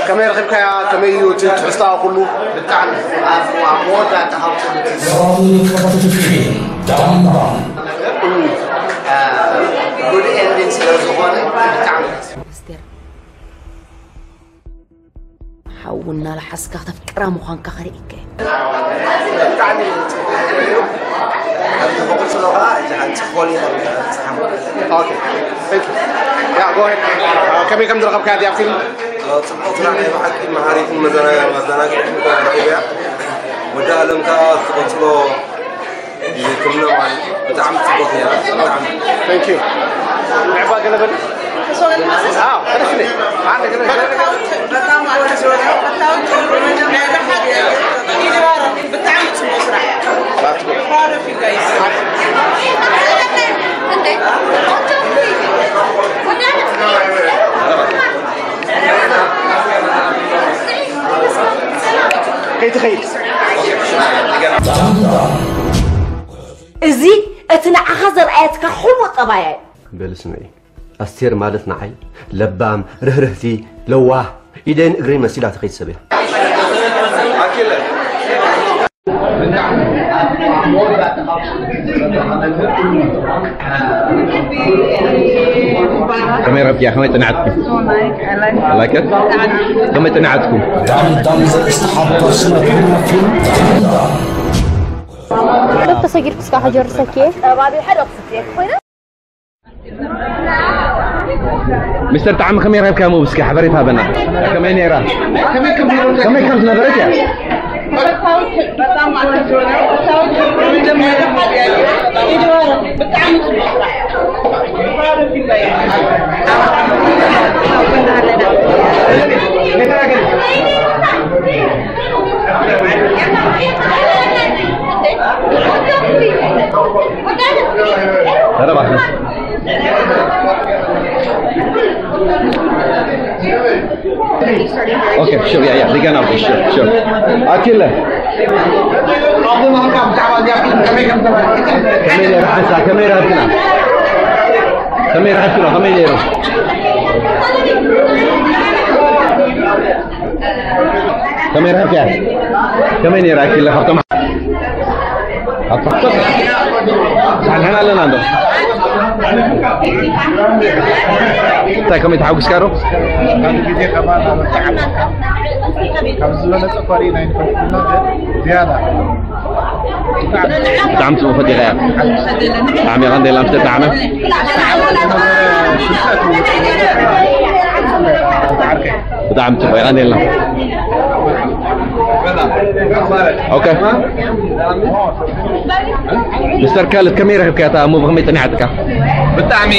ከመይ ረኺብካያ? ከመይ እዩ እቲ ትሕዝቶኣ ኩሉ? ብጣዕሚ ኣብ ኣብ መወዳእታ ካብ ኩሉ እቲ ፊልም ዳምዳም ጉድ ኤንዲንግ ስለ ዝኾነ ብጣዕሚ ኣስቴር፣ ሓዊ እናለሓስካ ከተፍቅራ ምዃንካ ከርእየካ እየ። ብጣዕሚ ጽቡቕ ነይሩ። ከምቲ ክቕጽሎ ከኣ እዚ ሓንቲ ኾሊና ንበጽሓ። ኦኬ፣ thank you። ያ፣ go ahead። ከመይ ከም ዝረኸብካያ እዚኣ ፊልም? ጽቡቕ ስራሕ፣ ናይ ብሓቂ መሃሪትን መዘናግዒ፣ መዘናግዒትን ኮይና ረኺበያ። ወዲ ኣለም ከኣ ትቕጽሎ ይዘክርና ማለት እዩ። ብጣዕሚ ጽቡቕ ነይራ፣ ብጣዕሚ። Thank you። ብዕባ ገለ በል። ኣዎ፣ ሕደፍኒ። ሓደ ገለ በል። በጣም ማለት ነው። ብጣዕሚ ጽቡቕ ስራሕ። Proud of you guys። ከይትኸይድ። እዚ እቲ ንዓኻ ዘርኣየትካ ኩሉ ጠባያ እዩ። በል ስምዒ፣ ኣስቴር ማለት ንዓይ ለባም፣ ርህርህቲ፣ ለዋህ፣ ኢደይን እግረይን መሲላ ትኸይድ ሰብ እያ። ከመይ ረብያ፣ ከመይ ጽንዓትኪ? ላይከት? ከመይ ጽንዓትኩም? ዳም ዳም ዘርእስቲ ሓባር ስነትና ፊልም ዳም ዳም። ዶብ ተሰጊርኩ እስካ ከጀርሰኪ እየ። ሚስተር ጣዕሚ ከመይ ረብካ ሙቭ እስኪ ሓበሬታ በና። ከመይ ነይራ? ከመይ ከም ዝነበረት እያ። ተረባሕ። Okay, sure, yeah, yeah, they can have sure, sure. ኣኪለ። ከመይ ነይሩ ሓንሳ? ከመይ ረኸብክና? ከመይ ረኸብክና? ከመይ ነይሩ? ከመይ ረኸብክያ? ከመይ ነይራ ኣኪለ? ካብቶም ሳልሕና ኣለና እንዶ? እንታይ ከመይ ተሓጒስካ ዶ? ካልእ ግዜ ከማን ኣበርትዓልና። ካብ ዝበለጸ እኳ ርኢና ኣይንፈልጥን፣ ግን ዝያዳ ብጣዕሚ ጽቡቕ ፈጢርካያ። ብጣዕሚ የቐንደላ ምስ ተጣዕመ። ብጣዕሚ ጽቡቕ የቐንደላ። ኦኬ። ሚስተር ካልድ ከመይ ረኺብካያ እታ ሙቪ ከመይ ጸኒሓትካ? ብጣዕሚ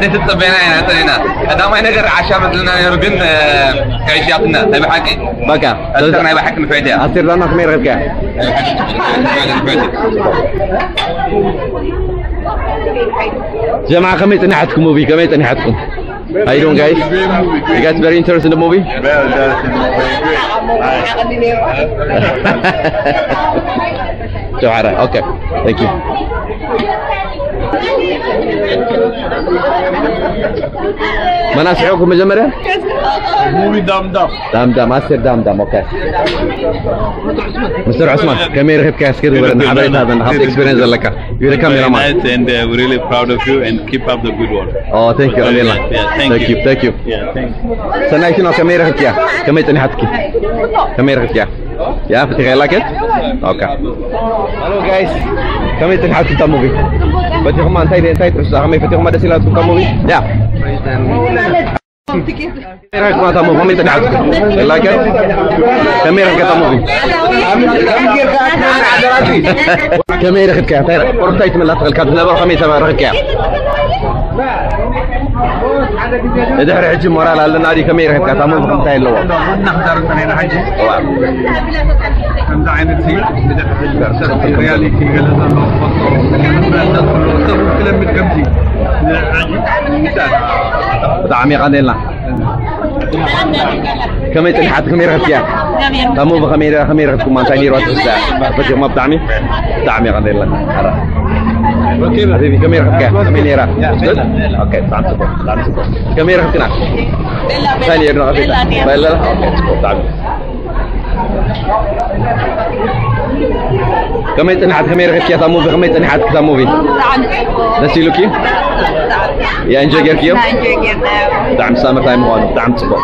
ዘይተጸበና ኢና ጸኒና። ቀዳማይ ነገር ዓሻ መስልና ነይሩ፣ ግን፣ እ፣ ከዕሽያትና ናይ ብሓቂ። በቃ። ኣስተር ናይ ብሓቂ ንፍዕቲ እያ። ኣስቴር ዳና ከመይ ረኺብካያ? ጀማዓ ከመይ ጸኒሓትኩም ሙቪ? ከመይ ጸኒሓትኩም? How you doing, guys? You guys very interested in the movie? Well, that's very great. Nice. Jawara, okay. Thank you. መን ኣስሒቑኩም መጀመርያ? ሙቪ ዳምዳም። ዳምዳም፣ ኣስቴር ዳምዳም፣ okay. ሚስተር ዑስማን፣ ከመይ ረኺብካ? እስኪ ንበረና፣ ሓበሬታ በና፣ ካብቲ ኤክስፒሪየንስ ዘለካ። You're the cameraman. Very nice, and, uh, we're really proud of you, and keep up the good work. Oh, thank you፣ ረሜላ። Yeah, thank you። Thank you, thank you። Yeah, thank you። ሰናይት ነው፣ ከመይ ረኺብክያ? ከመይ ጸኒሓትኪ? ከመይ ረኺብክያ? ያ፣ ፈቲኻ፣ you like it? Okay። Hello, guys። ከመይ ጸኒሓትኪ እታ ሙቪ? ፈቲኹማ? እንታይ፣ እንታይ ትሕዝቶ? ከመይ ፈቲኹማ? ደስ ኢላትኩም እታ ሙቪ? ያ። ከመይ ረኺብክማ እታ ሙቪ? ከመይ ጸኒሓትኩም? You like it? ከመይ ረኺብካ እታ ሙቪ? ከመይ ረኺብካያ? እንታይ ቁሩብ እንታይ ትመላ ትኽእል? ካብ ዝነበሮ ከመይ ተባ-፣ ረኺብካያ? ንድሕሪ ሕጂ ሞራል ኣለና ድዩ? ከመይ ረኺብካ? እታ ሙቪ ከምታይ ኣለዎ? ዋና ክዛረብ ጸኒሕና ሕጂ። እዋ። ከምዚ ዓይነት ሲ-፣ ብድሕሪ ሕጂ ሪያሊቲ ገለ ዘሎ ክፈልጦ፣ ክለምድ ከምዚ። ብጣዕሚ የቐንየልና። ከመይ ጸኒሓት? ከመይ ረኸብክያ? እታ ሙቪ ከመይ፣ ከመይ ረኸብኩማ? እንታይ ነይርዋ ትሕዝታ? ፈቲኹማ ብጣዕሚ? ብጣዕሚ የቐንየልና። ኣረ። ኦኬ፣ ከመይ ረኸብካ? ከመይ ነይራ? ኦኬ፣ ብጣዕሚ ጽቡቕ፣ ብጣዕሚ ጽቡቕ። ከመይ ረኸብክና? እንታይ ነይሩ ነቐፌታ? በላ፣ ኦኬ፣ ጽቡቕ፣ ብጣዕሚ። ከመይ ጽንሓት? ከመይ ረኺብኪያ እታ ሙቪ? ከመይ ጽንሓት እታ ሙቪ? ብጣዕሚ ጽቡቕ። ደስ ኢሉኪ? ብጣዕሚ። ያ፣ ኢንጆይ ጌርክዮ? ኢና ኢንጆይ ጌርናዮ። ብጣዕሚ ሳመር ታይም ምዃኑ፣ ብጣዕሚ ጽቡቕ።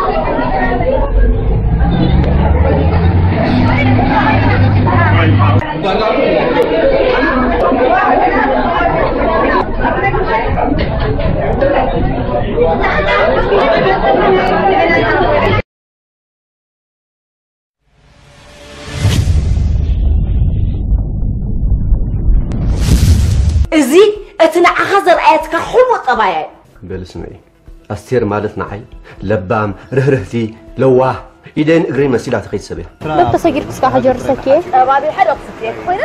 እዚ እቲ ንዓኻ ዘርኣየትካ ሕቡእ ጠባያ እዩ። በሊ ስምዒ፣ ኣስቴር ማለት ንዓይ ለባም፣ ርህርህቲ፣ ለዋህ፣ ኢደይን እግረይን መሲላ ትኸይድ ሰብ እያ። ዶብ ተሰጊርኩስ ከዓ ከጀርሰኪ እየ። ጠባቢሐ ዶ ክስጥየኪ ኮይነ?